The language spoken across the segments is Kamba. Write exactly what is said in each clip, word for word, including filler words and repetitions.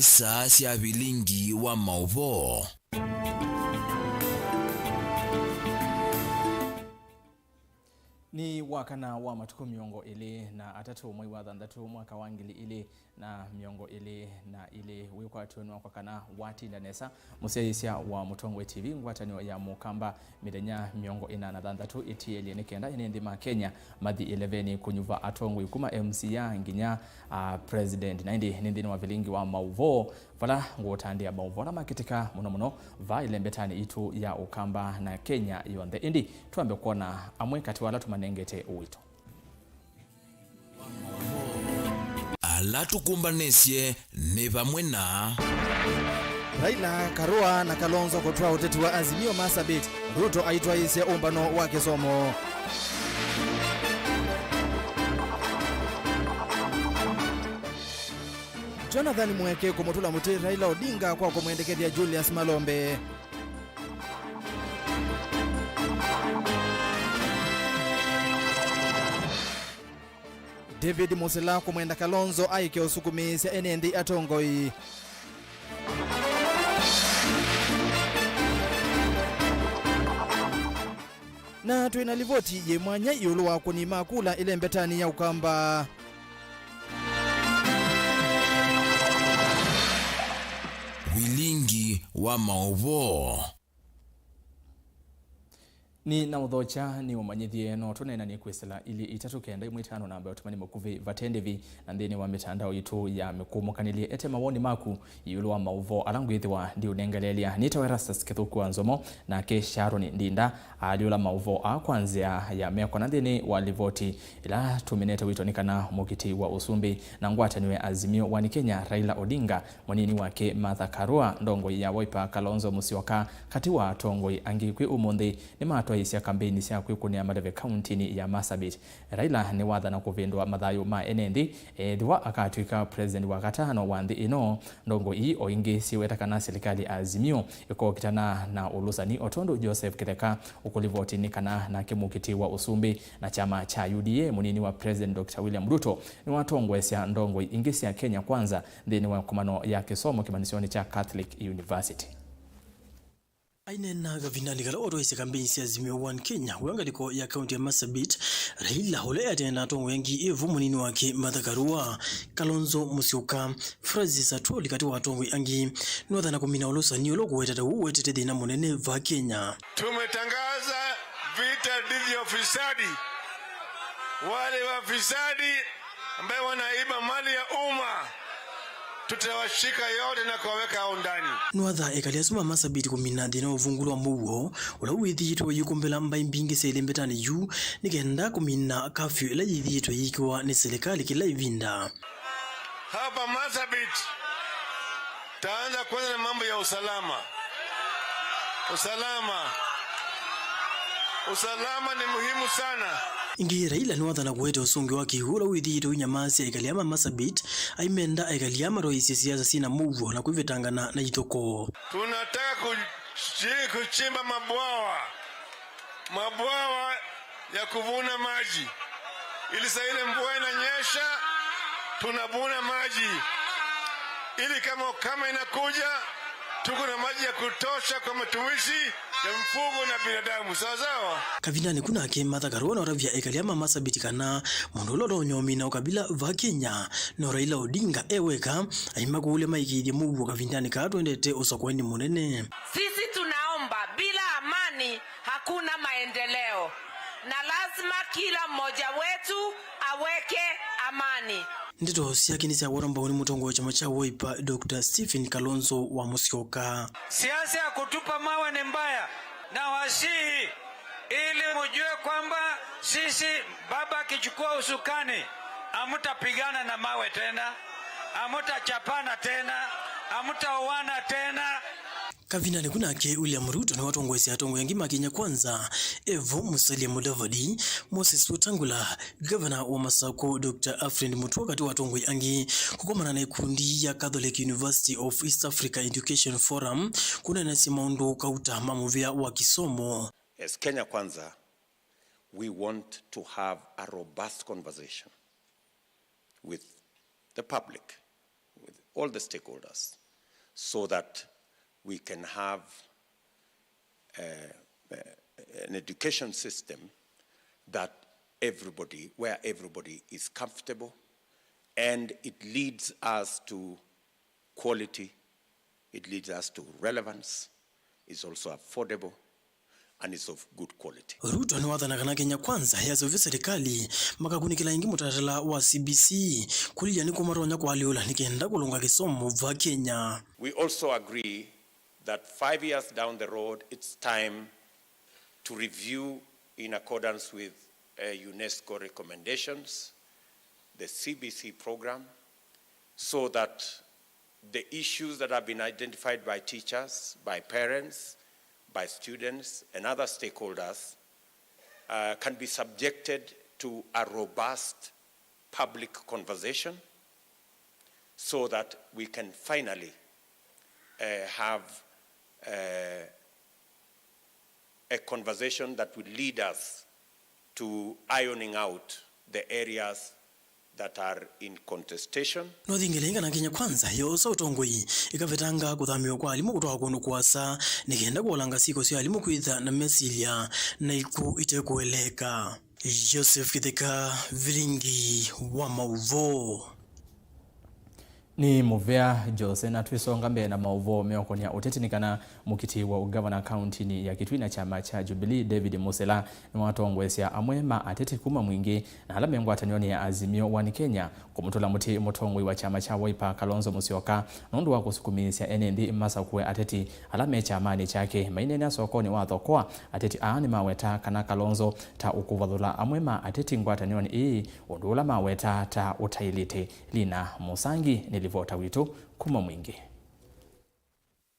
Saa sya vilingi wa maũvoo. Nĩ wakana wa matukũ mĩongo ĩlĩ na atatũ, mwei wa thanthatũ, mwaka wa ngili ilĩ na mĩongo ĩlĩ na ilĩ. Wĩkwatyo nĩ wakwa kana watinda nesa. Mũsyaĩĩsya wa Mũtongoi T V, ngwatanĩo ya Mũkamba, mĩthenya mĩongo ĩna na thanthatũ ĩtielye nĩ kenda ene nthĩ ma Kenya mathi ĩlevenĩ kũnyuva atongoi kuma M C A nginya, ah, president. Na ĩndĩ nĩ nthĩnĩ wa vilingi wa maũvoo, vala ngũũtandĩa maũvoo ala makĩtĩka mũno mũno va ĩlembetanĩ itũ ya Ũkamba na Kenya yonthe. Ĩndĩ twambe kwona amwe katĩ wa ala tũmanengete ũito. Ala tũkũmbanĩsye nĩ vamwe na Raila, Karua na Kalonzo kũtwaa ũteti wa Azimio Marsabit, Ruto aitwaĩĩsya ũmbano wa kĩsomo. Jonathan Mweke kũmũtũla mũtĩ Raila Odinga kwa kũmwendekethya Julius Malombe. David Musila kũmwenda Kalonzo aĩke ũsukumĩĩsya ene nthĩ atongoi. Na twĩ na livoti yĩ mwanya ĩũlũ wa akũni ma kula ĩlembetanĩ ya Ũkamba. Vilingi wa maũvoo. Nĩ na ũthokya nĩ ũmanyĩthye, no tũneenanie kwĩsĩla ilĩ itatũ kenda ĩmwe ĩtano namba ya ũtũmani mũkuvĩ vate ndĩvi na nthĩnĩ wa mĩtandao itũ ya mĩkũmũkanĩlye. Ete mawoni maku ĩũlũ wa maũvoo ala ngwĩthĩwa ndiũnengeleelya. Nĩtawa Erastus Kĩthũku wa Nzomo, nake Sharon Ndinda aalyũla maũvoo aa kwa nzĩa ya meko. Na nthĩnĩ wa livoti ĩla tũminĩte, wĩtwa nĩ kana mũkitĩi wa ũsumbĩ na ngwatanĩo ya Azimio One Kenya, Raila Odinga, mũnini wake Martha Karua, ndongoi ya Wiper Kalonzo Musyoka, katĩ wa atongoi angĩ kwĩ ũmũnthĩ, nĩmatwaĩĩsya kambeini sya kwĩkũnĩa maleve kauntinĩ ya Marsabit. Raila nĩwathana kũvĩndũa mathayũ ma ene nthĩ, ethĩwa akatw'ĩka president wa katano wa nthĩ ĩno. Ndongoi ii o ingĩ syĩweta kana silikalĩ ya Azimio ĩkokitana na ũlũsani, o tondũ Joseph Kĩtheka ũkũlivoti nĩ kana nake mũkitĩi wa ũsumbĩ na kyama kya U D A, mũnini wa President Doctor William Ruto, nĩwatongoesya ndongoi ingĩ sya Kenya Kwanza nthĩnĩ wa ĩkomano ya kĩsomo kĩmanyĩsyonĩ kya Catholic University. Aineena kavindanĩ kala watwaĩĩsye kambeini sya Azimio One Kenya, wĩa ngalĩko ya kaunti ya Marsabit, Raila, ũla eatene na atongoi angĩ ĩvo mũnini wake Martha Karua, Kalonzo Musyoka, Francis Atwoli katĩ wa atongoi angĩ, nĩwathana kũmina ũlũsani ũla ũkũwetete ũũ ũetete thĩna mũnene va Kenya. Tumetangaza vita dhidi ya ufisadi. Wale wafisadi ambaye wanaiba mali ya umma, tutawashika yote na kuwaweka hao ndani. Nĩwatha ekali asu ma Marsabit kũmina thĩna wa ũvungũlo wa mũuo ũla wĩthĩĩtwe ũyĩkũmbĩla mbaĩ mbingĩ sya ĩlembetanĩ yu nĩ kenda kũmina kafyu ĩla yĩthĩĩtwe yĩkĩwa nĩ silikalĩ kĩla ĩvinda. Hapa Marsabit, taanza kwanza na mambo ya usalama. Usalama. Usalama ni muhimu sana. Ĩngĩ, Raila nĩwathana kũete ũsũngĩo wa kĩw'ũ ũla wĩthĩĩtwe ũinyamasya ekali aa ma Marsabit, aimenda ekali aa matwaĩĩsye siasa syĩna mũuo na kwĩvetangana na ithokoo. Tunataka kuchi-, kuchimba mabwawa. Mabwawa ya kuvuna maji, ili saa ile mvua inanyesha, tunavuna maji, ili kama ukame inakuja, tuko na maji ya kutosha kwa matumizi ya mfugo na binadamu. Sawa sawa? Kavindanĩ ku nake Martha Karua nĩwatavya ekali aa ma Marsabit kana mũndũ ũla ũtonya ũmina ũkabila va Kenya no Raila Odinga e weka, aimakũlya maĩkĩĩthye mũuo kavindanĩ kaa twendete ũsakuani mũnene. Sisi tunaomba, bila amani hakuna maendeleo, na lazima kila mmoja wetu aweke amani. Ndeto syake nĩsyakwatwa mbau nĩ mũtongoi wa kyama kya Wiper, Doctor Stephen Kalonzo wa Musyoka. Siasa ya kutupa mawe ni mbaya, na wasihi ili mujue kwamba sisi, baba akichukua usukani, hamtapigana na mawe tena, hamtachapana tena, hamtauana tena. Kavindanĩ ku nake William Ruto nĩwatongoesye atongoi angĩ ma Kenya Kwanza, evo Musalia Mudavadi, Moses Wetangula, Gavana wa Masakũ, Doctor Alfred Mutua, katĩ wa atongoi angĩ, kũkomana na ikundi ya Catholic University of East Africa Education Forum kũneenasya maũndũ kauta ma mũvĩa wa kĩsomo. As Kenya Kwanza, we want to have a robust conversation with the public, with all the stakeholders, so that we can have uh, uh, an education system that everybody, where everybody is comfortable, and it leads us to quality, it leads us to relevance, is also affordable, and is of good quality. Ruto nĩwathana kana Kenya Kwanza yaseũvye serikali makakunĩkĩla ĩngĩ mũtalatala wa C B C, kũlilya nĩkũ matonya kũalyũla nĩ kenda kũlũnga kĩsomo va Kenya. We also agree that five years down the road, it's time to review, in accordance with uh, UNESCO recommendations, the C B C program, so that the issues that have been identified by teachers, by parents, by students, and other stakeholders uh, can be subjected to a robust public conversation, so that we can finally uh, have uh, a conversation that will lead us to ironing out the areas that are in contestation. Nothingelei kana Kenya Kwanza yoosa ũtongoi ĩkavetanga kũthamĩwa kwa alimũ kũtwawa kũndũ kũasa nĩ kenda kũolanga syĩko sya alimũ kwĩtha na mesilya na ikw'ũ itekũeleeka. Joseph Kĩtheka, Vilingi wa Maũvoo. Nĩ mũvea Jose, na twĩsonga mbee na maũvoo meũkonya ũteti nĩ kana mũkiti wa ũngavana kauntinĩ ya Kitui na kyama kya Jubilee, David Musila, nĩwatongoesya amwe ma ateti kuma Mwingĩ na ala me ngwatanĩonĩ ya Azimio One Kenya kũmũtũla mũtĩ mũtongoi wa kyama kya Wiper, Kalonzo Musyoka, nũndũ wa kũsukumĩĩsya ene nthĩ masakũe ateti ala me kyamanĩ kyake. Maineena sokonĩ wa Thokoa, ateti aa nĩmaweta kana Kalonzo ta ũkũvathũla amwe ma ateti ngwatanĩonĩ ĩĩ, ũndũ ũla maweta ta ũtaĩlĩte. Lina Mũsangi nĩ livota witũ kuma Mwingĩ.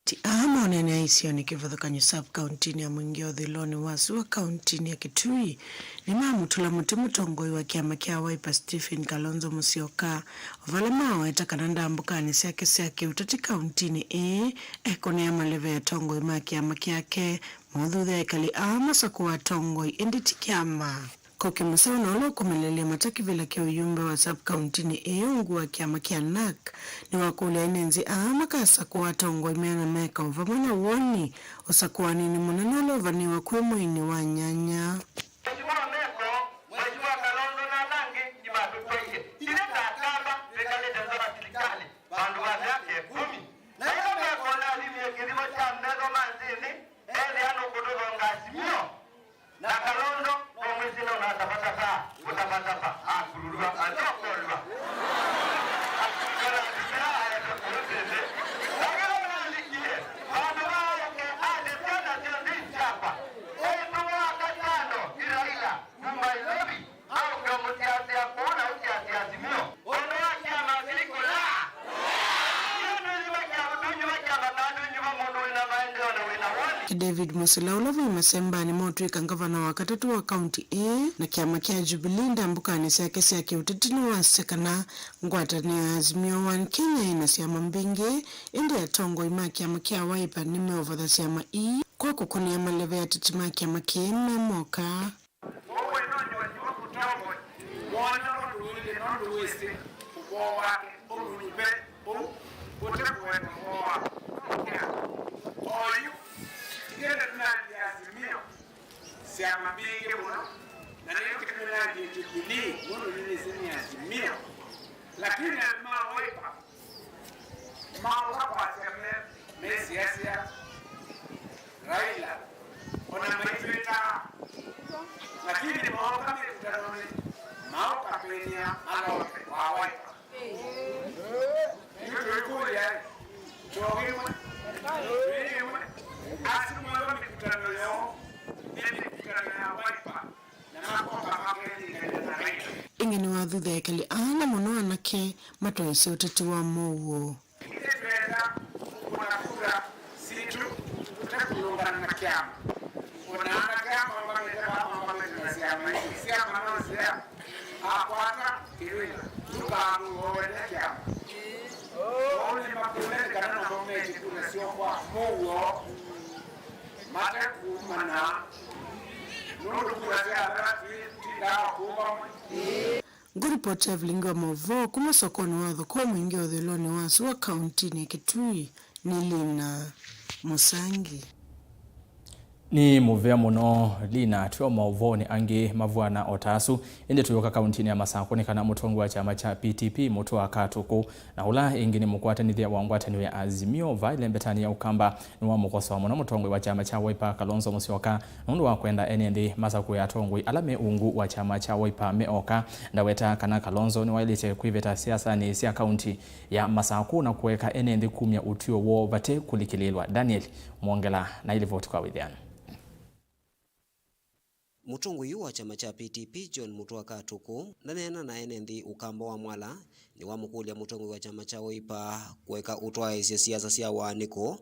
Ateti aa moneenea isionĩ kĩvathũkany'o sub-kauntinĩ ya Mwingĩ ũthũĩlonĩ wa sua kauntinĩ ya Kitui nĩmamũtũla mũtĩ mũtongoi wa kĩama kya Wiper Stephen Kalonzo Musyoka, o vala maweta kana ndambũkanĩ syake sya kĩũteti kauntinĩ ĩĩ ekũnĩa maleve atongoi ma kĩama kyake. Maũthũthya ekali aa masakũa atongoi ĩndĩ ti kĩama. Koki Mũseũ na ũla ũkũmeleelya mata kĩvĩla kya ũyumbe wa sub-kauntinĩ ĩĩ ungu wa kĩama kya NARC nĩwakũlya ene nthĩ aa makasakũa atongoi meana meka o vamwe na woni ũsakũanĩnĩ mũnene ũla ũvanĩĩwe kwĩ mweinĩ wa nyanya. Mheshimiwa Meko, Mheshimiwa Kalonzo na ala angĩ nĩmatũtwaie. Ithyĩ ta Akamba twĩkalĩte nza wa silikalĩ vandũ va myaka ĩkũmi. Na ĩla Meko ũlathimie kĩthimo kya metho ma nthĩnĩ, ethĩa nũkũtũthonga Azimio. Na Kalonzo, no mwĩsĩla ũnatapatapa, kũtapatapa, akurulwa, azokolwa. Akikala nzĩa aete kũũ nthĩ. Na kĩla nalikie, vandũ vaeke, athĩ syana syonthe syakwa. Eĩtu wa katano, Iraila, kuma Nairobi, aũke ũmũsiasya kũũ na ũsiasya Azimio. Ũndũ wa kyama kĩĩ kũla? Ĩno nĩ nyuva kya ũtũi, nyuva kya mathayũ, nyuva mũndũ wĩna maendeeo na wĩna woni. David Musila, ũla wĩ masembanĩ ma ũtw'ĩka ngavana wa katatũ wa kaunti ĩĩ na kyama kya Jubilee ndambũkanĩ syake sya kĩũteti, nĩwasya kana ngwatanĩo ya Azimio One Kenya ĩna syama mbingĩ, ĩndĩ atongoi ma kyama kya Wiper nĩmeũvatha syama ii kwa kũkũnĩa maleve ateti ma kyama kĩĩ me moka. Ũũ ĩno nĩ Wajua Mũtongo, woona ũndũ ũilye nũndũ wĩsĩ ũvoo wake ũmũnyuve ũu ũte kũweta ũvoo wa mũkĩa. Oyu, ithyĩ nĩtũnalĩe Azimio syama mbingĩ mũno, na nĩyo kĩtũnalĩe Jubilee nũndũ nĩnĩsĩ nĩ Azimio. Lakini andũ ma Wiper, maũka kwasya me, mesiasya Raila, ona maitwĩtaa, lakini mooka mĩkũtanonĩ, maũka kwĩnyĩa ala onthe wa Wiper. Yu tũikũlya, tũimwe, tũimwe, asu mwewa mĩkũtano yoo nĩ mĩkũtano ya Wiper. Ĩngĩ nĩwathutha ekali aa na mũno anake matwaĩsye ũteti wa mũuo. Ĩndĩ twenda kũkũna kura sitũ tũtekũlũngana na kĩama. Ona anake aa maũngamĩte vaa maũngamĩte na syama ingĩ. Syama no nzĩa akwata kĩwĩla tũkamũwete kĩama. Oou nĩmakũleni kana namo mete kura syoo kwa mũuo. Mate kuumana, nũndũ kura sya ala twĩ, twĩndaa kũũ vamwe. Ngũripoti ya vilingi wa maũvoo kuma sokonĩ wa thoko mwingĩ ũthũĩlonĩ wa sua kauntinĩ ya Kitui nĩ Lina Mũsangi. Nĩ mũvea mũno, Lina. Twĩ o maũvoonĩ angĩ mavw'ana o ta asu, ĩndĩ tũyũka kauntinĩ ya Masakũ nĩ kana mũtongoi wa kyama kya P T P, Mũtũa Katuku, na ũla ĩngĩ nĩ mũkwatanĩthya wa ngwatanĩo ya Azimio vaa ĩlembetanĩ ya Ũkamba, nĩwamũkosoa mũno mũtongoi wa kyama kya Wiper, Kalonzo Musyoka, nũndũ wa kwenda ene nthĩ masakũe atongoi ala me ungu wa kyama kya Wiper me oka. Ndaweta kana Kalonzo nĩwaĩlĩte kwĩvĩta siasanĩ sya kaunti ya Masakũ na kũeka ene nthĩ kumya ũtw'ĩo woo vate kũlikĩlĩĩlwa. Daniel Mwongela na ilivoti kwa wĩthĩano. Mũtongoi wa kyama kya P T P, John Mũtũa Katuku, ndaneena na ene nthĩ Ũkamba wa Mwala, nĩwamũkũlya mũtongoi wa kyama kya Wiper kũeka ũtwaĩĩsya siasa sya waanĩko,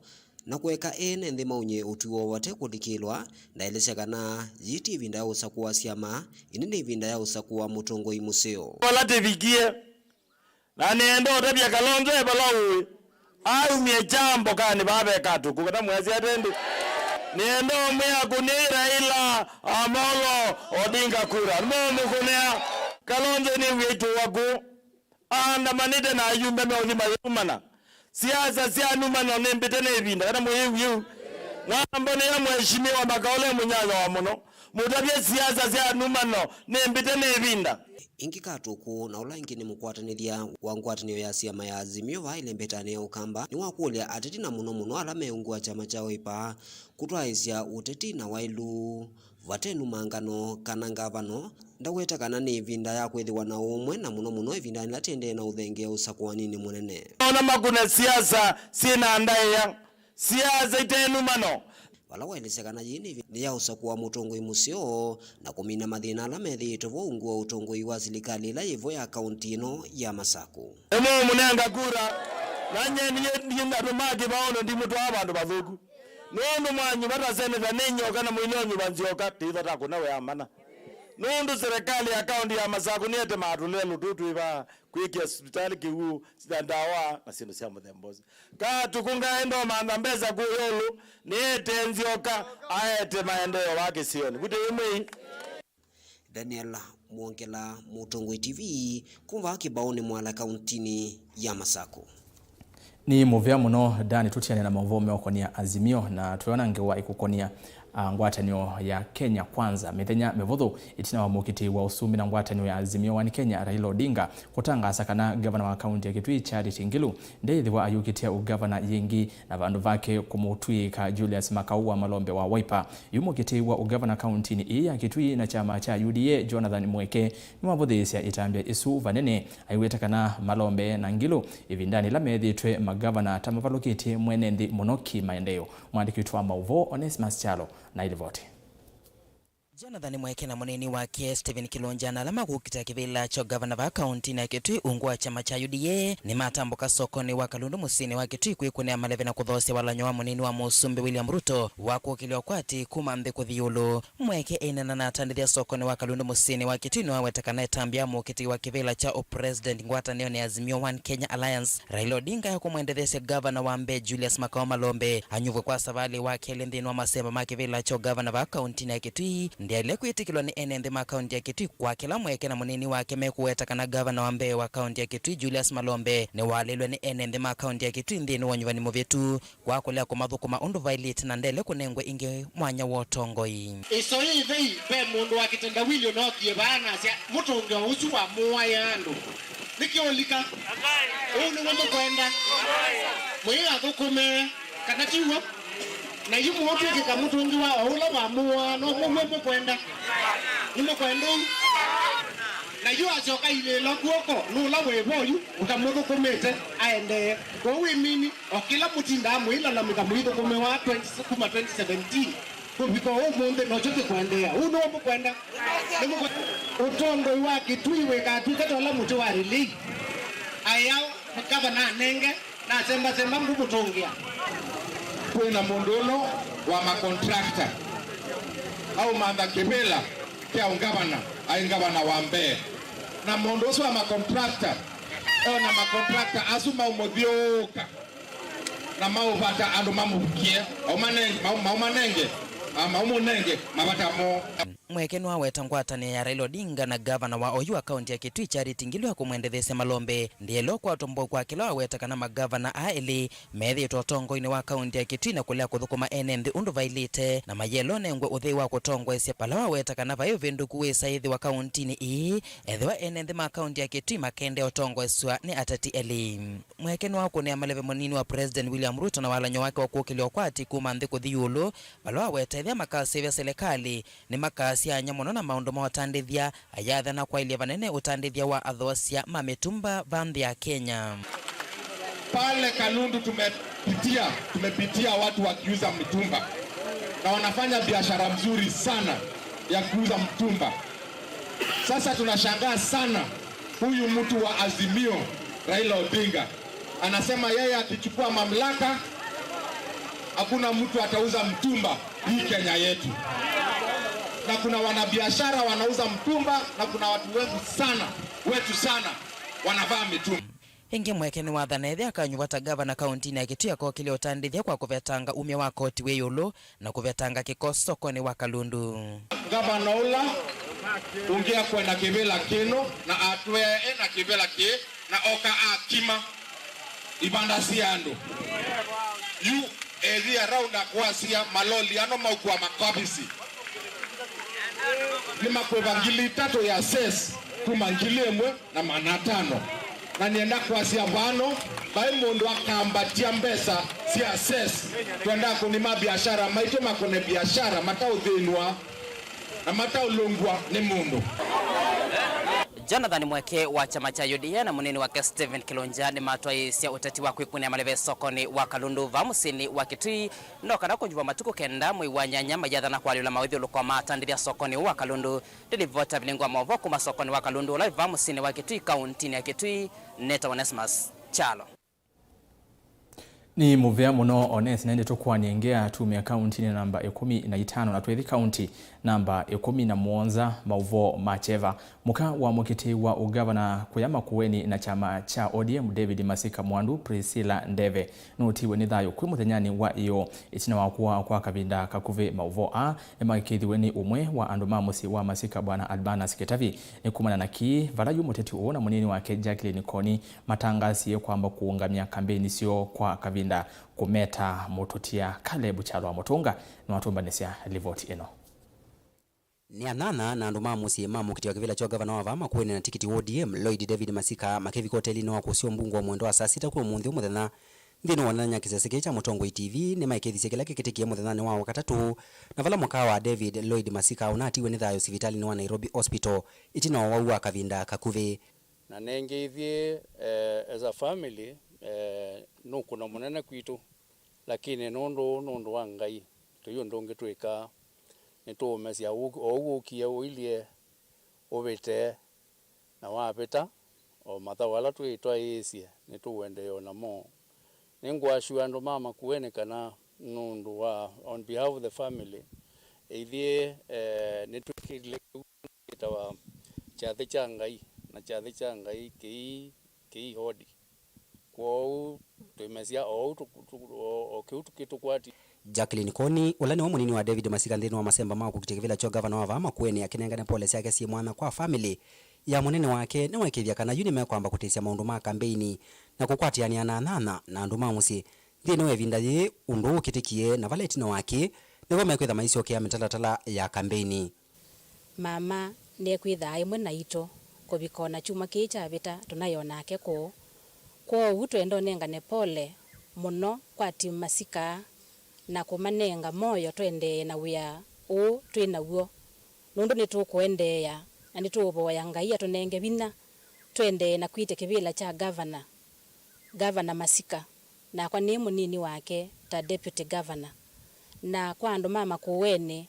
na kũeka ene nthĩ maunye ũtw'ĩo vate kũlikĩlwa. Ndaelesya kana yĩĩ ti ĩvinda ya ũsakũa syama, ĩndĩ nĩ ĩvinda ya ũsakũa mũtongoi mũseo. Vala tĩvikie, na nĩenda ũtavya Kalonzo e vala ũĩ, aumye kya mbokanĩ vaa ve Katuku, kana mwĩasya ate ndĩ? Nĩenda ũmwĩa akũnĩei Raila Amolo Odinga kura. Nĩmũũmũkũnĩa? Kalonzo nĩw'ĩtũwa kũ, aandamanĩte na ayumbe meũthi mayĩumana. Siasa sya numano nĩ mbĩte nĩ ĩvinda, kana mũyĩw'ĩu? Mwambonea Mheshimiwa Makaũle mũnyanywa wa mũno, mũtavye siasa sya numano nĩ mbĩte nĩ ĩvinda. Ĩngĩ Katuku, na ũla ĩngĩ nĩ mũkwatanĩthya wa ngwatanĩo ya syama ya Azimio vaa ĩlembetanĩ ya Ũkamba, nĩwakũlya ateti, na mũno mũno ala me ungu wa kyama kya Wiper, kũtwaĩĩsya ũteti na waĩlu vate numangano kana ngavano. Ndaweta kana nĩ ĩvinda ya kwĩthĩwa na ũũmwe, na mũno mũno ĩvindanĩ yĩla tĩendee na ũthengee ũsakũaninĩ mũnene. Ona makũne siasa syĩ na ndaĩa, siasa ite numano. Vala waelesya kana yĩĩ nĩ ĩvinda ya ũsakũa mũtongoi mũseo na kũmina mathĩna ala methĩĩtwe vo ungu wa ũtongoi wa silikalĩ ĩla yĩ vo ya kaunti ĩno ya Masakũ. Nĩmũũmũnenga kura, na nyie ndiĩ, ndiĩ andũ ma kĩvaũno ndimũtwaa vandũ vathũku. Nũndũ mwanyu vata seneta nĩ nyoka na mũilonyu va nzyoka, tĩitho takũna wĩa mana. Nũndũ serikali ya kaunti ya Masakũ nĩetemaa tũlelũ tũtwĩva kwĩkĩa sivitalĩ kĩw'ũ, sya ndawa na syĩndũ sya mũthemba ũsu. Katuku ngaenda ũmantha mbesa kũya ĩũlũ, nĩete nzyoka, aete maendeeo wa kĩsionĩ. Vutĩ ĩmwe. Daniel Mwongela, Mũtongoi T V, kuma vaa Kĩvaũnĩ Mwala, kauntinĩ ya Masakũ. Nĩ mũvea mũno, Dan. Tũtiane na maũvoo meũkonia Azimio, na twĩona ngewa ĩkũkonia, a, ngwatanĩo ya Kenya Kwanza. Mĩthenya mĩvũthũ ĩtina wa mũkitĩi wa ũsumbĩ na ngwatanĩo ya Azimio One Kenya, Raila Odinga, kũtangaasa kana ngavana wa kaunti ya Kitui, Charity Ngilu, ndeĩthĩwa ayũkĩtya ũngavana yĩngĩ, na vandũ vake kũmũtw'ĩĩka Julius Makau wa Malombe wa Wiper. Yu mũkitĩi wa ũngavana kauntinĩ ĩĩ ya Kitui na kyama kya U D A, Jonathan Mweke, nĩwavũthĩĩsya ĩtambya ĩsu vanene, aiweta kana Malombe na Ngilu ĩvindanĩ yĩla methĩĩtwe mangavana ta mavalũkĩtye mwene nthĩ mũno kĩ-maendeeo. Mwandĩki witũ wa maũvoo Onesmus Kyalo na ilivoti. Jonathan Mweke na mũnini wake Stephen Kilunja na ala makũkita kĩvĩla kya ũngavana vaa kauntinĩ ya Kitui ungu wa kyama kya U D A nĩmatambũka sokonĩ wa Kalundu mũsyĩnĩ wa Kitui kwĩkũnĩa maleve na kũthoosya walany'o wa mũnini wa mũsumbĩ William Ruto wa kũkĩlya ũkwati kuma nthĩ kũthi ĩũlũ. Mweke ĩneena na atandĩthya sokonĩ wa Kalundu mũsyĩnĩ wa Kitui nĩwaweta kana ĩtambya ya mũkitĩi wa kĩvĩla kya ũpresident ngwatanĩonĩ ya Azimio One Kenya Alliance, Raila Odinga, ya kũmwendetheesya ngavana wa mbee Julius Makau Malombe anyuvwe kwa savalĩ wa kelĩ nthĩnĩ wa masemba ma kĩvĩla kya ũngavana vaa kauntinĩ ya Kitui ndyaĩle kwĩtĩkĩlwa nĩ ene nthĩ ma kaunti ya Kitui, kwa kĩla Mweke na mũnini wake mekũweta kana ngavana wa mbee wa kaunti ya Kitui Julius Malombe nĩwaleilwe nĩ ene nthĩ ma kaunti ya Kitui nthĩnĩ wa ũnyuvani mũvĩtu kwa kũlea kũmathũkũma ũndũ vaĩlĩte na ndele kũnengwe ĩngĩ mwanya wa ũtongoi. Ĩsoĩ ĩthei, ve mũndũ wa kĩtendawili ũnookie vaa na asya, "Mũtũngĩo ũsu wamũaĩa andũ. Nĩkĩ ũlika? Ũu nĩw'o mũkwenda? Mũiathũkũme, kana ti w'o? Na yu mũũtw'ĩkĩka mũtũngĩwa o ũla wamũaa, no mũw'o mũkwenda? Nĩmũkwenda ũu?" Na yu asyoka ailĩĩlwa kw'oko nĩ ũla wĩ vo yu ũtamũthũkũmĩte aendee. Kwoou ĩmini, o kĩla mũtindaa mũilalamĩka mũithũkũmĩwa twenty, kuma twenty seventeen kũvika o ũmũnthĩ, nokyo kĩkũendeea. Ũu nĩw'o mũkwenda? Nĩmũkwe-, ũtongoi wa Kitui wĩkatw'ĩke ta ũla mũtĩ wa relay. Aya ngavana anenge, nasembasemba ngũmũtũngĩa. Kwĩ na mũndũ ũno wa makontrakta aũmantha kĩvĩla kya ũngavana, aĩ ngavana wa mbee. Na mũndũ ũsu wa makontrakta, e na makontrakta asu maũmũthyũũka na maũvata andũ mamũvukie, maũmanenge, maũ-, maũmanenge, a, maũmũnenge mavata moo. Mweke nĩwaweta ngwatanĩo ya Raila Odinga na ngavana wa oyu wa kaunti ya Kitui, Charity Ngilu, ya kũmwendetheesya malombe. Ndĩelwa kwa tũmbũku kwa kĩla waweta kana magavana aa elĩ methĩĩtwe ũtongoinĩ wa kaunti ya Kitui na kũlea kũthũkũma ene nthĩ ũndũ vaĩlĩte, na mayĩelwa ũnengwe ũthei wa kũtongoesya. Vala waweta kana vai ũvĩndũku wĩsa ĩthĩwa kauntinĩ ĩĩ, ethĩwa ene nthĩ ma kaunti ya Kitui makendea ũtongoesw'a nĩ ateti elĩ. Mweke nĩwakũnĩa maleve mũnini wa President William Ruto na walany'o wake wa kũkĩlya ũkwati kuma nthĩ kũthi ĩũlũ, vala waweta ethĩa makaseũvya selekalĩ nĩmakasyaany'a mũno na maũndũ ma ũtandĩthya, ayathana kwaĩlya vanene ũtandĩthya wa athoosya ma mĩtumba va nthĩ ya Kenya. Pale Kalundu tumepitia, tumepitia watu wakiuza mitumba na wanafanya biashara mzuri sana ya kuuza mtumba. Sasa tunashangaa sana, huyu mtu wa Azimio, Raila Odinga, anasema yeye akichukua mamlaka, hakuna mtu atauza mtumba hii Kenya yetu. Na kuna wanabiashara wanauza mtumba, na kuna watu wengi sana, wetu sana, wanavaa mitumba. Ĩngĩ mweke nĩwathana ethĩa akanyuva ta ngavana kauntinĩ ya Kitui akokĩlya ũtandĩthya kwa kũvetanga umya wa koti wĩ ĩũlũ na kũvetanga kĩko sokonĩ wa Kalundu. Ngavana ũla ũngĩ akwenda kĩvĩla kĩno na atwee na kĩvĩla kĩ na oka akima ivanda sya andũ. Yu ethi around akwasya maloli ano maukua makobisi. Nĩmakwĩva ngili itatũ ya cess kuma ngili ĩmwe na maana atano. Na nĩenda kwasya vano, vai mũndũ akambatya mbesa sya cess. Twenda kũnima biashara maitũ makũne biashara mataũthĩnw'a na mataũlũngw'a nĩ mũndũ. Jonathan Mweke wa kyama kya U D A na mũnini wake Stephen Kilunja nĩmatwaĩĩsya ũteti wa kwĩkunĩa maleve sokonĩ wa Kalundu vaa mũsyĩnĩ wa Kitui, no kana kũnyuva matukũ kenda mwei wa nyanya mayathana kũalyũla maũthyũlũko ma atandĩthya sokonĩ ũũ wa Kalundu. Ndĩlivota vilingwa maũvoo kuma sokonĩ wa Kalundu ũla wĩ vaa mũsyĩnĩ wa Kitui, kauntinĩ ya Kitui, nĩtawa Onesmus Kyalo. Nĩ mũvea mũno Ones, na ĩndĩ tũkũanĩe ngea tumĩa kauntinĩ namba ĩkũmi na itano na twĩthi kaunti namba ĩkũmi na mũonza. Maũvoo ma kyeva. Mũka wa mũkitĩi wa ũngavana kũya Makueni na kyama kya O D M, David Masika Mwandu, Priscilla Ndeve, nũtiwe nĩ thayũ kwĩ mũthenyanĩ wa ĩyoo ĩtina wa kũaa kwa kavinda kakuvĩ. Maũvoo aa nĩmakĩkĩthiwe nĩ ũmwe wa andũ ma mũsyĩ wa Masika, Bwana Albanus Kĩtavi. Nĩ kumana na kĩĩ, vala yu mũteti ũũ na mũnini wake Jacqueline Koni matangaasie kwamba kũũngamya kambeini syoo kwa kavinda kũmeta mũtũtia. Caleb Kyalo wa Mũtũnga nĩwatũmbanĩsya livoti ĩno. Nĩ anyanya na andũ ma mũsyĩ ma mũkiti wa kĩvĩla kya ũngavana wa vaa Makueni na tikiti wa O D M, Lloyd David Masika, makĩvika ũtelinĩ wa kũseo mbungu wa mwendo wa saa sita kwa ũmũnthĩ mũthenya. Nthĩnĩ wa ũneenany'a kĩsese kĩĩ kya Mũtongoi T V, nĩmaĩkĩĩthisye kĩla kĩkĩtĩkie mũthenyanĩ wa Wakatatũ, na vala mũka wa David Lloyd Masika ũnatiwe nĩ thayũ sivitalĩnĩ wa Nairobi Hospital ĩtina wa wau wa kavinda kakuvĩ. Na nengĩ ithyĩ, eh, as a family, eh, nĩ ũkũno mũnene kwitũ, lakini nũndũ ũũ nũndũ wa Ngai, tũi ũndũ ũngĩ twĩkaa. Nĩtũũmesya ũu, o ũu ũkie ũilye ũvĩte, na wavĩta, o mathaũ ala twĩ twaĩĩsye, nĩtũũendeea o namo. Nĩngũasyũa andũ ma Makueni kana nũndũ wa, on behalf of the family, ithyĩ, eh, nĩtwĩkĩlile kĩu kĩtawa kyathĩ kya Ngai, na kyathĩ kya Ngai kĩi, kĩi hodi. Kwoou twĩmesya o ũu tũ-, tũ-, o, o kĩu tũkĩtũkwati. Jacqueline Koni, ũla nĩwe mũnini wa David Masika nthĩnĩ wa masemba ma kũkitĩa kĩvĩla kya ũngavana wa vaa Makueni, akĩnengane pole syake syĩ mwanya kwa family ya mũnene wake, nĩwaĩkĩĩthya kana yu nĩmekwamba kũtĩsya maũndũ ma kambeini na kũkwatĩanĩa na anyanya na andũ ma mũsyĩ nthĩnĩ wa ĩvinda yĩĩ ũndũ ũkĩtĩkie, na vala ĩtina wa kĩĩ nĩvo mekwĩtha maisyokea mĩtalatala ya kambeini. Mama nĩekwĩthaa ĩmwe naitũ kũvika o na kyumwa kĩĩ kyavĩta tũnaĩ o nake kũũ. Kwoou twenda ũnengane pole mũno kwa Team Masika na kũmanenga moyo tũendee na wĩa ũũ twĩ naw'o, nũndũ nĩtũkũendeea na nĩtũũvoya Ngai atũnenge vinya tũendee na kwĩtya kĩvĩla kya Ngavana. Ngavana Masika, nakwa nĩ mũnini wake ta Deputy Governor. Na kwa andũ ma Makueni,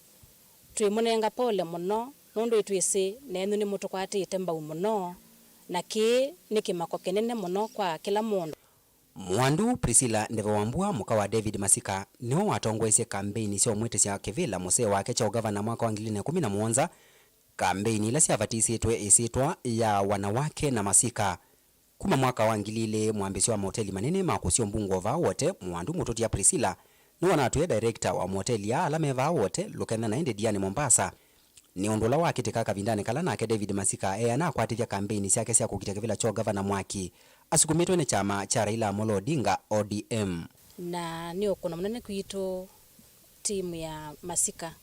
twĩmũnenga pole mũno nũndũ nĩtwĩsĩ nenyu nĩmũtũkwatĩte mbau mũno, na kĩĩ nĩ kĩmako kĩnene mũno kwa kĩla mũndũ. Mwandu Priscilla Ndeve Wambua, mũka wa David Masika, nĩwe watongoesye kambeini sya ũmwĩtĩsya kĩvĩla mũseo wake kya ũgavana mwaka wa ngili ilĩ na ĩkũmi na mũonza, kambeini ila syavatisĩtwe ĩsyĩtwa ya Wanawake na Masika. Kuma mwaka wa ngili ilĩ, mwambĩsyo wa maoteli manene ma kũseo mbungu o vaa Wote, Mwandu Mũtũtia Priscilla, nĩwe wanatwĩe director wa maoteli aa ala me vaa Wote, Lukenya na ĩndĩ Diani Mombasa. Nĩ ũndũ ũla wakĩtĩka kavindanĩ kala nake David Masika eana akwatĩthya kambeini syake sya kũkita kĩvĩla kya ũngavana mwaki, asukumĩtwe nĩ kyama kya Raila Amolo Odinga, O D M. Na nĩ ũkũno mũnene kwitũ timu ya Masika,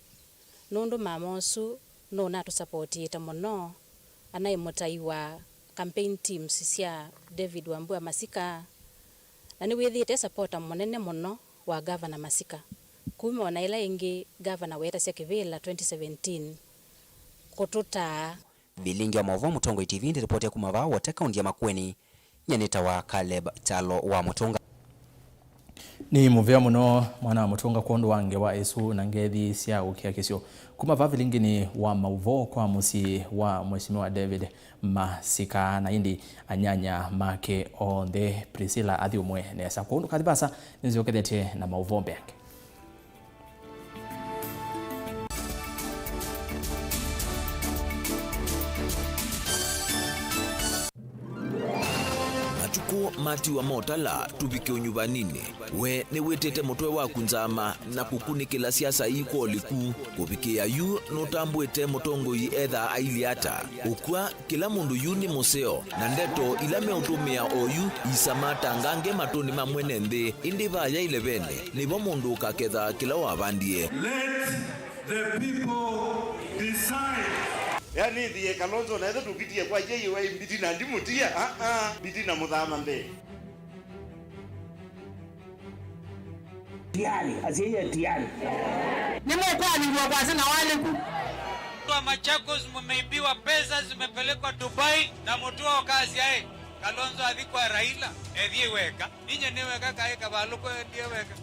nũndũ mama ũsu nũnatũsapotiĩte mũno, anaĩ mũtai wa campaign teams sya David Wambua Masika, na nĩwĩthĩĩte supporter mũnene mũno wa Gavana Masika, kuma ona ĩla ĩngĩ Gavana weetasya kĩvĩla twenty seventeen kũtũtaa. Vilingi wa maũvoo Mũtongoi T V ndĩripoti ya kuma vaa Wote, kaunti ya Makueni, nye nĩtawa Caleb Kyalo wa Mũtũnga. Nĩ mũvea mũno mwana wa Mũtũnga kwondũ wa ngewa ĩsu na ngethi sya ũkiakĩsyo. Kuma vaa vilingini wa maũvoo kwa mũsyĩ wa Mheshimiwa David Masika, na ĩndĩ anyanya make onthe, Priscilla athi ũmwe nesa. Kwondũ kathi vasa, nĩnzyokethetye na maũvoo mbeange. Matukũ matiwa motala tũvike ũnyuvaninĩ. We nĩwĩtĩte mũtwe waku nzama na kũkunĩkĩla siasa ii kwa ũliku? Kũvikĩĩa yu nũtambũĩte mũtongoi ethaa ailyĩ ata? Ũkw'a, kĩla mũndũ yu nĩ mũseo, na ndeto ila meũtũmĩa oyu isamatanga nge matũnĩ ma mwene nthĩ, ĩndĩ vaya ĩlevene nĩvo mũndũ ũkaketha kĩla wavandie. Let the people decide. Yaani, thiĩ Kalonzo na ĩthe tũkitie kwa jei wa mbiti na ndimũtia, ah, ah, mbiti na mũthama mbee. Tiari, asiye tiari. Nĩmũkwanĩlw'a kwasĩ na waliku. Wa Machakos, mumeibiwa pesa, zimepelekwa Dubai na mũtũa ũkasyae Kalonzo athi kwa Raila, ethie weka. Inye nĩ weka kaĩ kavalũko endie weka.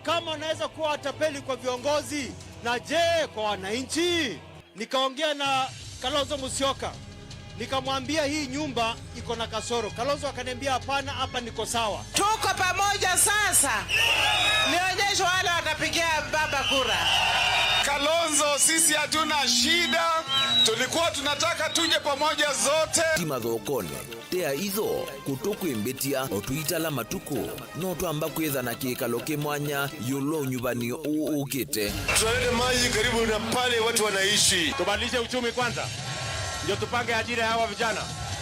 Kama unaweza kuwa watapeli kwa viongozi, na je, kwa wananchi? Nikaongea na Kalonzo Musyoka, nikamwambia hii nyumba iko na kasoro. Kalonzo akaniambia, "Hapana, hapa niko sawa." Tuko pamoja sasa. Nionyeshe wale watapigia baba kura. Kalonzo, sisi hatuna shida. Tulikuwa tunataka tuje pamoja zote. Ti mathokone. Tea itho, kũtũkwĩmbĩtya, o tũitala matukũ, no twamba kwĩtha na kĩkalo kĩ mwanya ĩũlũ wa ũnyuvani ũũ ũkĩte. Tunaleta maji karibu na pale watu wanaishi. Tubadilishe uchumi kwanza, ndio tupange ajira ya hawa vijana.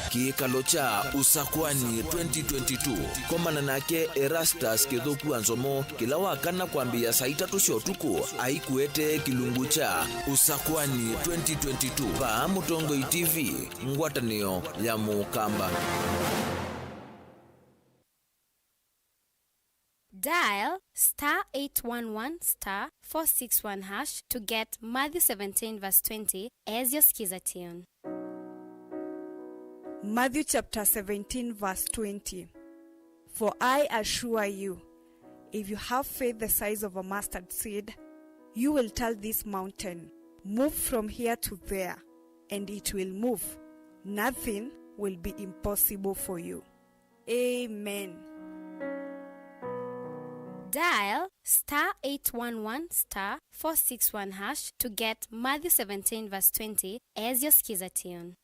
Kĩkalo kya Usakwani twenty twenty-two, komana nake Erastus Kĩthũku wa Nzomo, kĩla wa kana kwambĩĩa saa itatũ sya ũtukũ, aikuetee kĩlungu kya Usakwani twenty twenty-two. Vaa Mũtongoi T V. Ngwatanĩo ya Mũkamba. Dial star eight one one star four six one hash to get Matthew seventeen verse twenty as your skiza tune. Matthew chapter seventeen verse twenty. For I assure you, if you have faith the size of a mustard seed, you will tell this mountain, 'Move from here to there,' and it will move. Nothing will be impossible for you. Amen. Dial star eight one one star four six one hash to get Matthew seventeen verse twenty as your skiza tune.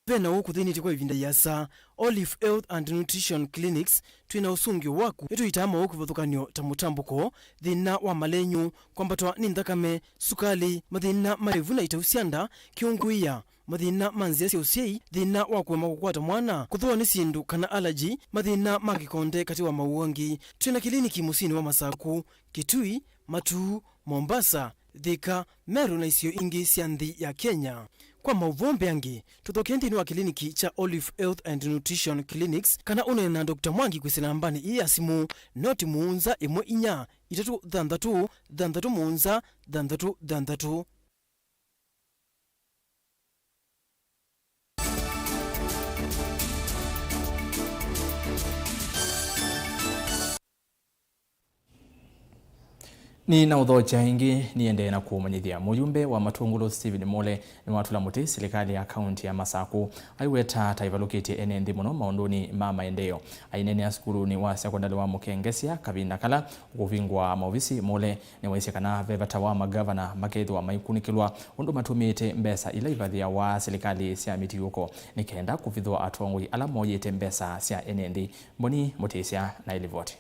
Ve na ũkũthĩnĩtye kwa ĩvinda ĩasa. Olive Health and Nutrition Clinics, twĩ na ũsũngĩo waku. Nĩtũitaa maũũ kĩvathũkany'o ta mũtambũko, thĩna wa malenyũ, kwambatwa nĩ nthakame, sukalĩ, mathĩna ma ĩvu na itau sya nda, kĩũngũĩa, mathĩna ma nzĩa sya ũsyai, thĩna wa kũema kũkwata mwana, kũthũwa nĩ syĩndũ kana allergy, mathĩna ma kĩkonde, katĩ wa maũũ angĩ. Twĩ na kĩliniki mũsyĩnĩ wa Masaku, Kitui, Matuu, Mombasa, Thika, Meru na isio ingĩ sya nthĩ ya Kenya. Kwa maũvoo mbeange, tũthokee nthĩnĩ wa kĩliniki kya Olive Health and Nutrition Clinics, kana ũneene na Doctor Mwangi kwĩsĩla nambanĩ ĩĩ ya simũ, noti mũonza ĩmwe inya itatũ thanthatũ thanthatũ mũonza thanthatũ thanthatũ. Nĩnaũthokya ĩngĩ, nĩendee na kũũmanyĩthya. Mũyumbe wa Matũngũlũ Stephen Mule nĩwatũla mũtĩ silikalĩ ya kaunti ya Masaku, aiweta ta ĩvalũkĩtye ene nthĩ mũno maũndũnĩ ma maendeeo. Aineenea sukulunĩ wa sekondalĩ wa Mũkengesya kavinda kala ũkũvingũa maovisi, Mule nĩwaisye kana ve vata wa magavana makethĩwa maikunĩkĩlwa ũndũ matũmĩĩte mbesa ila ivathĩawa silikalĩ sya mĩtiũko nĩ kenda kũvithũa atongoi ala moyĩte mbesa sya ene nthĩ. Mboni Mũtĩsya na ĩlivoti.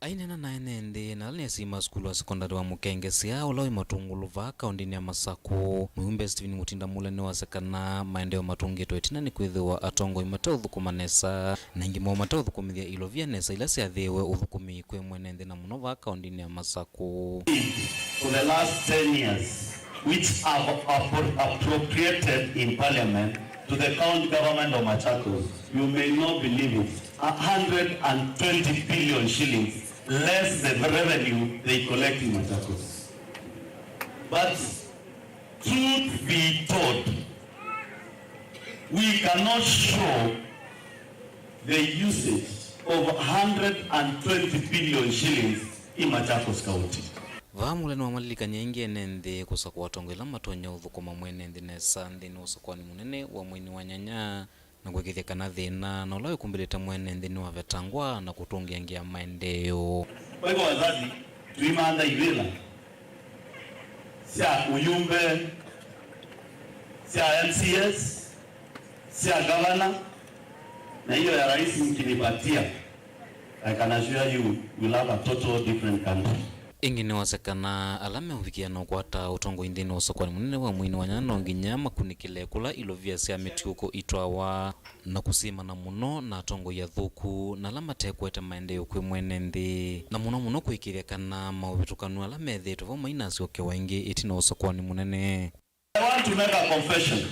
Aineena na ene nthĩ na ala nĩ asyai ma sukulu wa sekondalĩ wa Mũkengesya, ũla wĩ Matungulu vaa kaũndĩnĩ ya Masakũ, mũyumbe Stephen Mutinda Mule nĩwasya kana maendeeo matũngĩtwe ĩtina nĩ kwĩthĩwa atongoi mateũthũkũma nesa, na ĩngĩ moo mateũthũkũmĩthya ilovia nesa ila syathĩĩwe ũthũkũmi kwĩ mwene nthĩ, na mũno vaa kaũndĩnĩ ya Masakũ. For the last ten years, which have appro- appropriated in parliament to the county government of Machakos, you may not believe it, a hundred and twenty billion shillings less the revenue they collect in Machakos. But truth be told, we cannot show the usage of hundred and twenty billion shillings in Machakos County. Vaa Mule nĩwamalilikany'a ĩngĩ ene nthĩ kũsakũa atongoi ala matonya ũthũkũma mwene nthĩ nesa nthĩnĩ wa ũsakũani mũnene wa mweinĩ wa nyanya, na kũĩkĩĩthya kana thĩna na ũla wĩkumbĩlĩte mwene nthĩ nĩwavetangwa na kũtũngĩangĩa maendeeo. Kwa hivyo wazazi, tuimantha ivĩla sya ũyumbe, sya M C As, sya gavana, na hiyo ya rais mkinipatia, I can assure you we'll have a total different country. Ĩngĩ nĩwasya kana ala meũvikĩa na ũkwata ũtongoi nthĩnĩ wa ũsakũani mũnene wa mweinĩ wa nyanya no nginya makunĩkĩle kũla ilovia sya mĩtiũko itwawa, na kũsyĩmana mũno na atongoi athũku na ala matekwete maendeeo kwĩ mwene nthĩ, na mũno mũno kũĩkĩĩthya kana maũvĩtũkanu ala methĩĩtwe vau mainasyokewa ĩngĩ ĩtina wa ũsakũani mũnene. I want to make a confession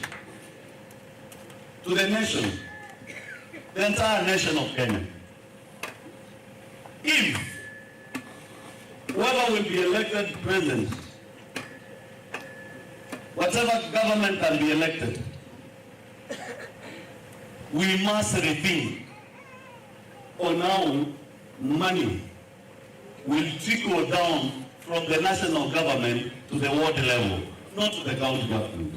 to the nation, the entire nation of Kenya. If whoever will be elected president, whatever government can be elected, we must rethink on how money will trickle down from the national government to the ward level, not to the county government.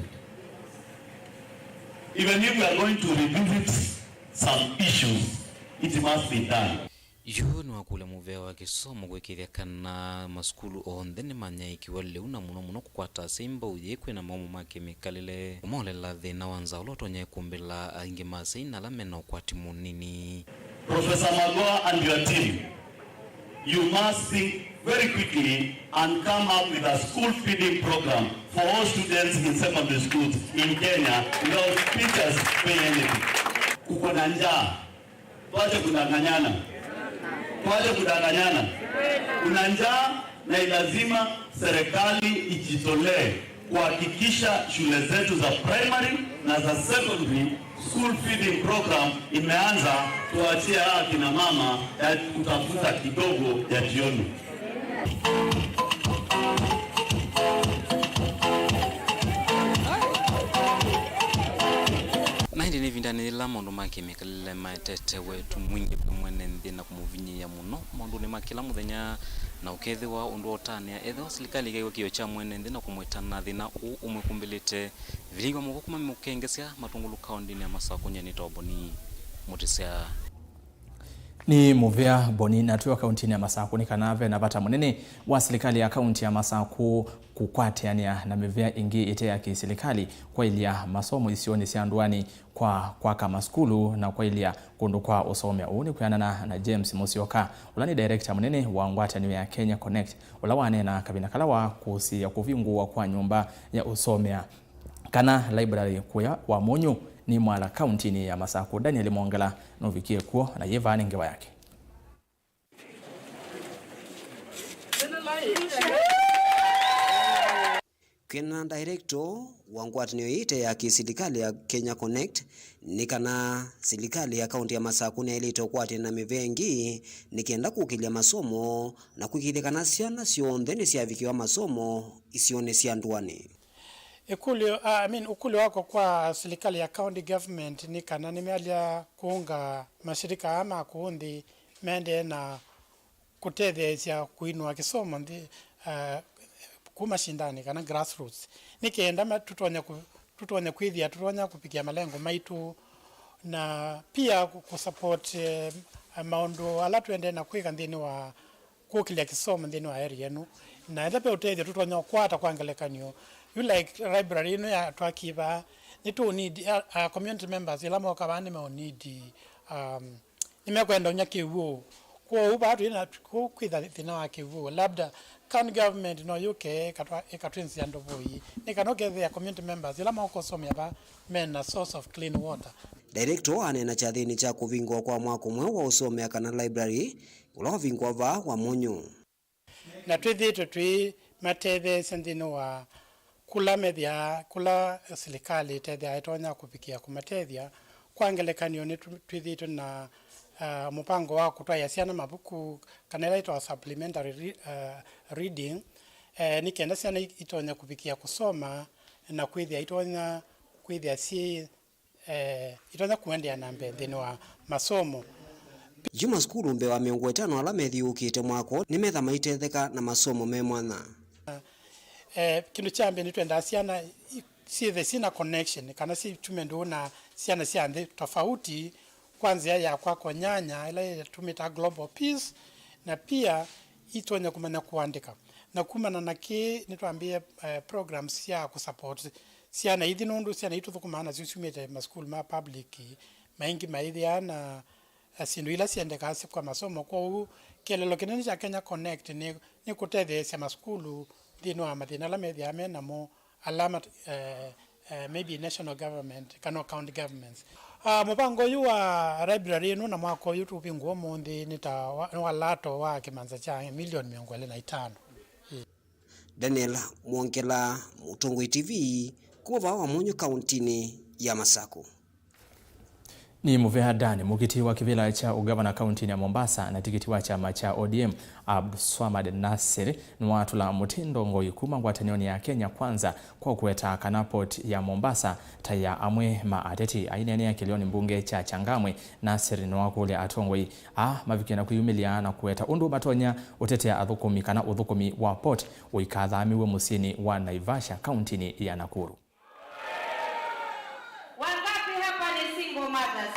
Even if we are going to revisit some issues, it must be done. Yu nĩwakũlya mũvea wa kĩsomo kũĩkĩĩthya kana masukulu onthe nĩmanyaĩĩkiwe lĩu, na mũno mũno kũkwata asyai mbau yĩĩ kwĩna maũmũ ma kĩmĩkalĩle, kũmolela thĩna wa nzaa ũla ũtonya ĩkumbĩla aingĩ ma asyai na ala mena ũkwati mũnini. Professor Magoha and your team, you must think very quickly and come up with a school feeding program for all students in secondary schools in Kenya without teachers paying anything. Kuko na njaa. Tuache kudanganyana. Tuache kudanganyana. Kuna njaa na ilazima serikali ijitolee kuhakikisha shule zetu za primary na za secondary school feeding program imeanza, tuachie hawa kina mama ya kutafuta kidogo ya jioni. Na ĩndĩ nĩ ĩvindanĩ yĩla maũndũ ma kĩmĩkalĩle maetetewe ũiiti mwingĩ kwĩ mwene nthĩ na kũmũvinyĩĩa mũno maũndũnĩ ma kĩla mũthenya, na ũkethĩwa ũndũ wa ũtanĩa, ethĩwa silikalĩ ĩkew'a kĩĩo kya mwene nthĩ na kũmwĩta na thĩna ũũ ũmwĩkumbĩlĩte. Vilingi wa mũvea kuma Mũkengesya, Matungulu, kaũndĩnĩ ya Masakũ, nyie nĩtawa Boni Mũtĩsya. Nĩ mũvea Boni. Na twĩ o kaũntĩnĩ ya Masakũ, nĩ kana ve na vata mũnene wa silikalĩ ya kaũntĩ ya Masakũ kũkwatĩanĩa na mĩvea ĩngĩ ĩte ya kĩsilikalĩ kwaĩlya masomo isionĩ sya ndũanĩ kwa kwaka masukulu na kwaĩlya kũndũ kwa ũsomea. Ũu nĩ kwĩanana na James Musyoka, ũla nĩ director mũnene wa ngwatanĩo ya Kenya Connect, ũla waneenaa kavinda kala wakũsĩĩa kũvingũwa kwa nyũmba ya ũsomea kana library kũya Wamunyu nĩ Mwala, kaũntĩnĩ ya Masakũ. Daniel Mwongela nũvikie kw'o na yĩ vaa nĩ ngewa yake. Kwĩana na director wa ngwatanĩo ĩte ya kĩsilikalĩ ya Kenya Connect, nĩ kana silikalĩ ya kaũntĩ ya Masakũ nĩyaĩlĩte ũkwatĩana na mĩvea ĩngĩ nĩ kenda kũkĩlya masomo na kũĩkĩĩthya kana syana syonthe nĩsyavikĩwa masomo isionĩ sya ndũanĩ. Ĩkũlyo, ah, I mean, ũkũlyo wakwa kwa silikalĩ ya county government nĩ kana nĩmealya kũũnga mashirika aa ma kũũ nthĩ maendee na kũtetheesya kũinũa kĩsomo nthĩ, ah, kuma shindanĩ kana grassroots. Nĩ kenda ma-, tũtonye kũ-, tũtonye kwĩthĩa tũtonya kũvikĩa malengo maitũ, na pia kũ-, kũsupport, eh, maũndũ ala tũendee na kwĩka nthĩnĩ wa kũkĩlya kĩsomo nthĩnĩ wa area ĩno, na ethĩwa ve ũtethyo tũtonya ũkwata. Kwa ngelekany'o, yu, like, library ĩno ya twakĩe vaa, nĩtũ need, a, a community members ĩla moka vaa nĩmeũ need, um, nĩmekwenda ũnyakĩw'ũ. Kwoou vaa twĩ na kũ-, kwĩtha thĩna wa kĩw'ũ, labda county government no yũke ĩkatwa-, ĩkatwĩnzĩa ndũvũi, nĩ kana ũkethĩa community members ĩla makũsomea vaa mena source of clean water. Director aneena kyathĩnĩ kya kũvingũa kwa mwako mweũ wa ũsomea kana library ũla wavingũa vaa Wamunyu. Na twĩthĩĩtwe twĩmatetheesya nthĩnĩ wa kũla methĩaa, kũla silikalĩ ĩtethĩaa ĩtonya kũvikĩa kũmatethya. Kwa ngelekany'o, nĩtwĩthĩĩtwe na, ah, mũvango wa kũtwaĩa syana mavuku, kana ĩla yĩtawa supplementary re-, ah, reading, eh, nĩ kenda syana i-, itonya kũvikĩa kũsoma na kwĩthĩa itonya kwĩthĩa syĩ eh, itonya kũendeea na mbee nthĩnĩ wa masomo. Yu masukulu mbee wa mĩongo ĩtano ala methyũũkĩte mwako nĩmetha maitetheka na masomo me mwanya. Eh, kĩndũ kya mbee nĩtwendaa syana i-, syĩthe syĩna connection kana syĩtume ndũũ na syana sya nthĩ tofauti kwa nzĩa ya kwakwa nyanya ĩla tũmĩtaa Global Peace, na pia itonya kũmanya kũandĩka. Na kumana na kĩĩ nĩtwambĩĩe, eh, programs sya kũsupport syana ithi, nũndũ syana ii tũthũkũmaa nasyo syumĩte masukulu ma public, maingĩ maĩthĩaa na, eh, syĩndũ ila syendekaa kwa masomo. Kwoou kĩeleelo kĩnene kya Kenya Connect nĩ, nĩ kũtetheesya masukulu nthĩnĩ wa mathĩna ala methĩaa me namo, ala mat-, eh, eh, maybe national government kana county governments. Ah, mũvango ũyũ wa library ĩno na mwako ũyũ tũvingũa ũmũnthĩ nĩ ta wa, nĩ walato wa kĩmanza kya milioni mĩongo ĩlĩ na itano. Daniel Mwongela, Mũtongoi T V, kuma vaa Wamunyu kauntinĩ ya Masaku. Nĩ mũvea Dan Mũkiti wa kĩvĩla kya ũgavana kauntinĩ ya Mombasa na tikiti wa kyama kya O D M, Abdulswamad Nasir nĩwatũla mũtĩ ndongoi kuma ngwatanĩonĩ ya Kenya Kwanza kwa kũweta kana port ya Mombasa ta ya amwe ma ateti. Aineenea kĩlĩonĩ mbunge kya Changamwe, Nasir nĩwakũlya atongoi aa mavikie na kwĩyumĩlya na kũweta ũndũ matonya ũtetea athũkũmi kana ũthũkũmi wa port ũikathamĩw'e mũsyĩnĩ wa Naivasha, kauntinĩ ya Nakuru. Wangapi hapa ni single mothers?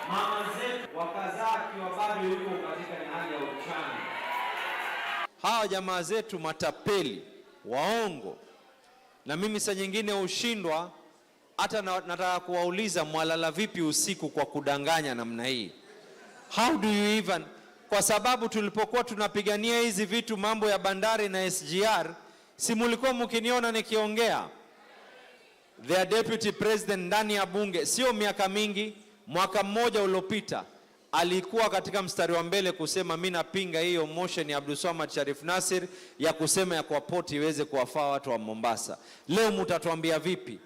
Mama zetu wakazaa akiwa bado yuko katika hali ya ujane. Hawa jamaa zetu matapeli, waongo. Na mimi saa nyingine hushindwa, hata na, nataka kuwauliza, mwalala vipi usiku kwa kudanganya namna hii? How do you even, kwa sababu tulipokuwa tunapigania hizi vitu, mambo ya bandari na S G R, si mulikuwa mkiniona nikiongea? Their deputy president ndani ya bunge, sio miaka mingi, mwaka mmoja uliopita, alikuwa katika mstari wa mbele kusema, "Mi napinga hiyo motion ya Abdulswamad Sharif Nasir ya kusema ya kwa port iweze kuwafaa watu wa Mombasa." Leo mutatuambia vipi?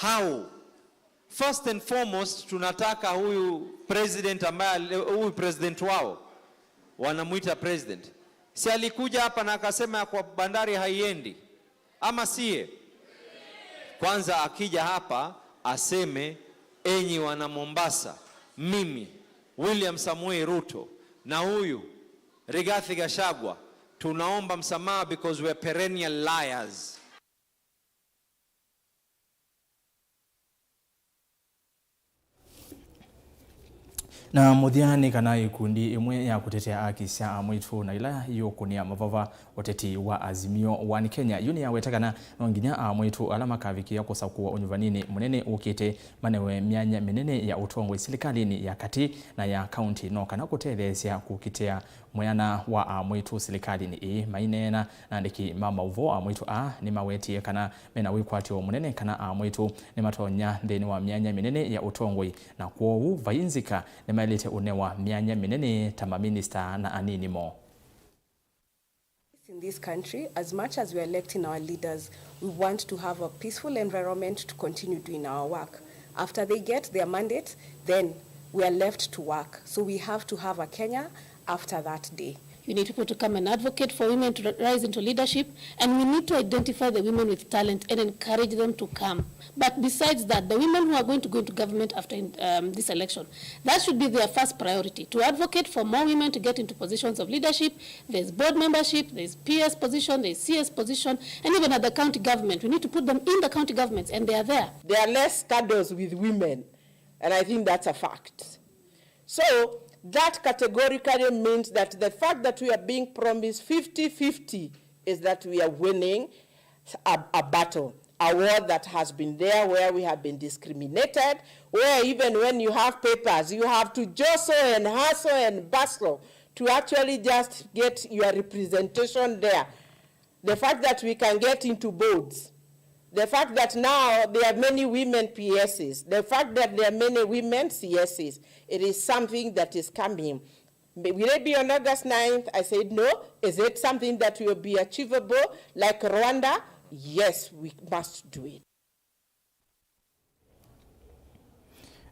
How? First and foremost, tunataka huyu president ambaye ale-, huyu president wao wanamuita president, si alikuja hapa na akasema ya kwa bandari haiendi? Ama siye? Kwanza akija hapa aseme, "Enyi wana Mombasa, mimi William Samoei Ruto na huyu Rigathi Gachagua tunaomba msamaha because we are perennial liars." Na mũthya nĩ kana ĩkundi ĩmwe ya kũtetea haki sya amwĩtũ na ĩla yĩũkũnĩa mavava ũteti wa Azimio One Kenya yu nĩyaweta kana no nginya amwĩtũ ala makavikĩa kũsakũwa ũnyuvaninĩ mũnene ũkĩte manewe myanya mĩnene ya ũtongoi silikalĩnĩ ya katĩ na ya kaunti no kana kũtetheesya kũkitĩa mwĩana wa amwĩtũ silikalĩnĩ ĩĩ. Maineena na andĩki ma maũvoo, amwĩtũ aa nĩmawetie kana mena wĩkwatyo mũnene kana amwĩtũ nĩmatonya nthĩnĩ wa myanya mĩnene ya ũtongoi, na kwoou vai nzika nĩmaĩlĩte ũnewa myanya mĩnene ta maminista na anini moo. In this country, as much as we are electing our leaders, we want to have a peaceful environment to continue doing our work. After they get their mandate, then we are left to work. So we have to have a Kenya after that day. You need people to come and advocate for women to rise into leadership, and we need to identify the women with talent and encourage them to come. But besides that, the women who are going to go into government after, um, this election, that should be their first priority, to advocate for more women to get into positions of leadership. There's board membership, there's P S position, there's C S position, and even at the county government, we need to put them in the county governments, and they are there. They are less cadres with women, and I think that's a fact. So that categorically means that the fact that we are being promised fifty fifty is that we are winning a, a battle. a ward that has been there where we have been discriminated, where even when you have papers, you have to jostle and hustle and bustle to actually just get your representation there. The fact that we can get into boards, the fact that now there are many women P Ss, the fact that there are many women C Ss, it is something that is coming. Will it be on August ninth? I said, no. Is it something that will be achievable like Rwanda? Yes, we must do it.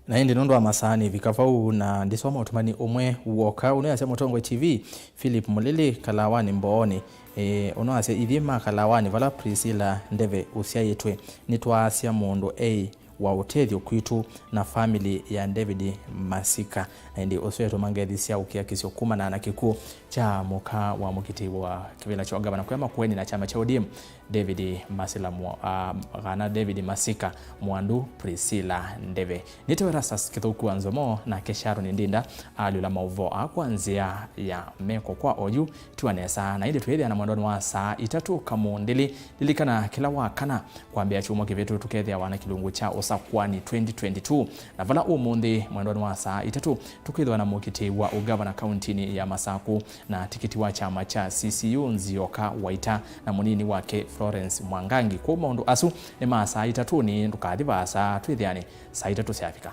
Na ĩndĩ nũndũ wa masaa nĩvika vau na ndĩsoma ũtũmani ũmwe w'oka ũnĩasya Mũtongoi T V, Philip Mũlili, Kalawanĩ Mboonĩ. E, ũnĩasya ithyĩ ma Kalawanĩ vala Priscilla Ndeve ũsyaĩtwe, nĩtwaasya mũndũ ei wa ũtethyo kwitũ na family ya David Masika. Na ĩndĩ ũsu etũma ngethi sya ũkiakisyo kumana na kĩkw'ũ kya mũka wa mũkitĩi wa kĩvĩla kya ũngavana kũya Makueni na kyama kya O D M, David Masila mwa-, ah, kana David Masika mwandu Priscilla Ndeve. Nĩtawa Erastus Kĩthũku wa Nzomo, nake Sharon Ndinda alyũla maũvoo aa kwa nzĩa ya meko kwa oyu. Tiwa nesa, na ĩndĩ twĩthĩa na mwendonĩ wa saa itatũ kamũndĩlĩ. Lilikana, kĩla wa kana kwambĩa kyumwa kĩvĩtu tũkethĩawa na kĩlungu kya Ũsakwani twenty twenty-two, na vala ũmũnthĩ mwendonĩ wa saa itatũ tũkwĩthĩwa na mũkitĩi wa ũgavana kauntinĩ ya Masaku na tikiti wa kyama kya C C U Nzioka Waita na mũnini wake Florence Mwangangi. Kwoou maũndũ asu nĩ ma saa itatũnĩ, ndũkathi vaasa, twĩthĩane saa itatũ syavika.